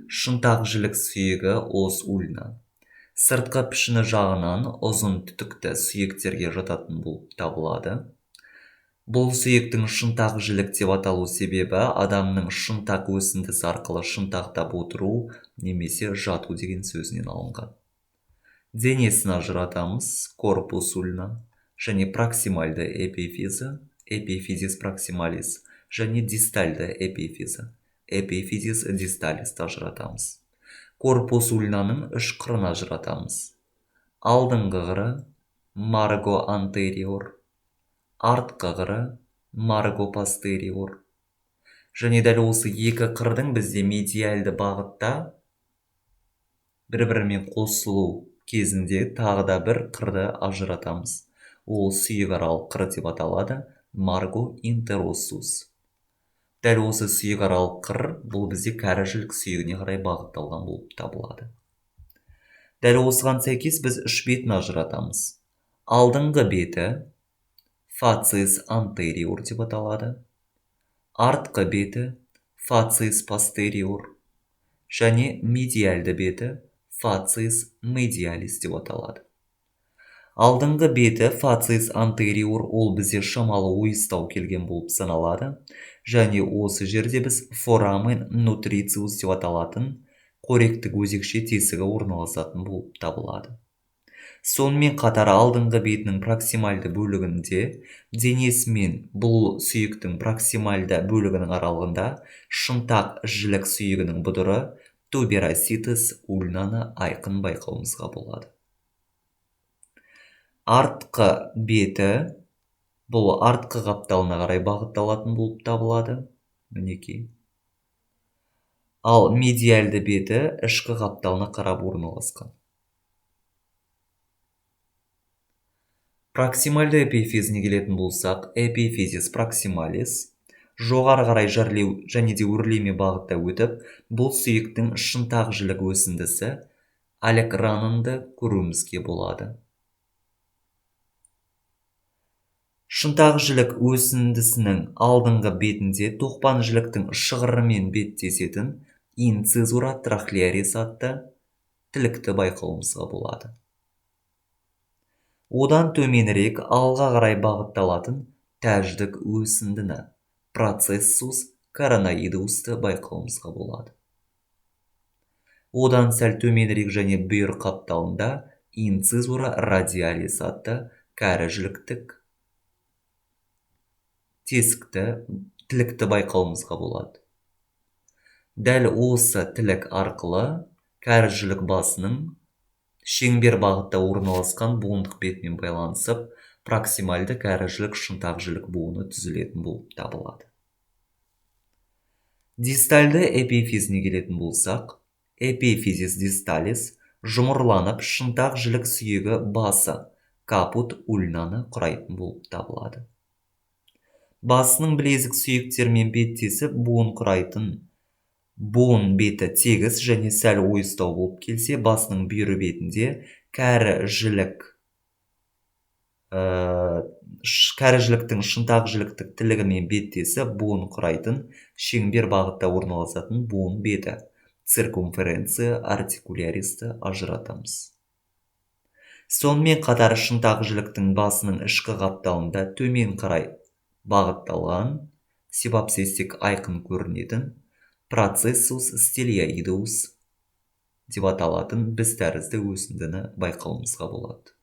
Шынтақ жілік сүйегі os ulna. Сыртқы пішіні жағынан ұзын түтікті сүйектерге жататын болып табылады. Бұл сүйектің шынтақ жілік деп аталу себебі адамның шынтақ өсіндісі арқылы шынтақтап отыру немесе жату деген сөзінен алынған. Денесін ажыратамыз, корпус ulna және проксимальды эпифизі, epiphysis proximalis, және дистальды эпифизі, epiphysis distalis ажыратамыз. Корпус ульнаның үш қырын ажыратамыз. Алдыңғы қыры margo anterior, артқы қыры margo posterior. Және дәл осы екі қырдың бізде медиальды бағытта бір-бірімен қосылу кезінде тағы да бір қырды ажыратамыз. Ол сүйекаралық қыр деп аталады, margo interossus. Дәл осы сүйекаралық қыр бұл бізде кәрі жілік сүйегіне қарай бағытталған болып табылады. Дәл осыған сәйкес біз үш бетін ажыратамыз. Алдыңғы беті facies anterior деп аталады. Артқы беті facies posterior және медиальды беті facies medialis деп аталады. Алдыңғы беті facies anterior ол бізде шамалы ойыстау келген болып саналады. Және осы жерде біз foramen nutritius деп аталатын қоректік өзекше тесігі орналасатын болып табылады. Сонымен қатар алдыңғы бетінің проксимальды бөлігінде денесімен бұл сүйектің проксимальды бөлігінің аралығында шынтақ жілік сүйегінің бұдыры tuberositas ulnаны айқын байқауымызға болады. Артқы беті бұл артқы қапталына қарай бағытталатын болып табылады. Мінекей. Ал медиальды беті ішкі қапталына қарап орналасқан. Проксимальды эпифизіне келетін болсақ, epiphysis proximalis жоғары қарай жарлеу және де өрлеме бағытта өтіп, бұл сүйектің шынтақ жілік өсіндісі олекранонды көруімізге болады. Шынтақ жілік өсіндісінің алдыңғы бетінде тоқпан жіліктің шығырымен беттесетін incisura trochlearis атты тілікті байқауымызға болады. Одан төменірек алға қарай бағытталатын тәждік өсіндіні processus coronoideusты байқауымызға болады. Одан сәл төменірек және бүйір қапталында incisura radialis атты кәрі жіліктік тесікті, тілікті байқауымызға болады. Дәл осы тілік арқылы кәрі жілік басының шеңбер бағытта орналасқан буындық бетімен байланысып, проксимальды кәрі жілік шынтақ жілік буыны түзілетін болып табылады. Дистальды эпифизіне келетін болсақ, epiphysis distalis жұмырланып шынтақ жілік сүйегі басы капут ульнаны құрайтын болып табылады. Басының білезік сүйектерімен беттесіп буын құрайтын буын беті тегіс және сәл ойыстау болып келсе, басының бүйірі бетінде кәрі жіліктің шынтақ жіліктік тілігімен беттесіп буын құрайтын шеңбер бағытта орналасатын буын беті circumferentia articularisті ажыратамыз. Сонымен қатар шынтақ жіліктің басының ішкі қапталында төмен қарай бағытталған сипапсестик айқын көрінетін processus styloideus деп аталатын біз тәрізді өсіндіні байқауымызға болады.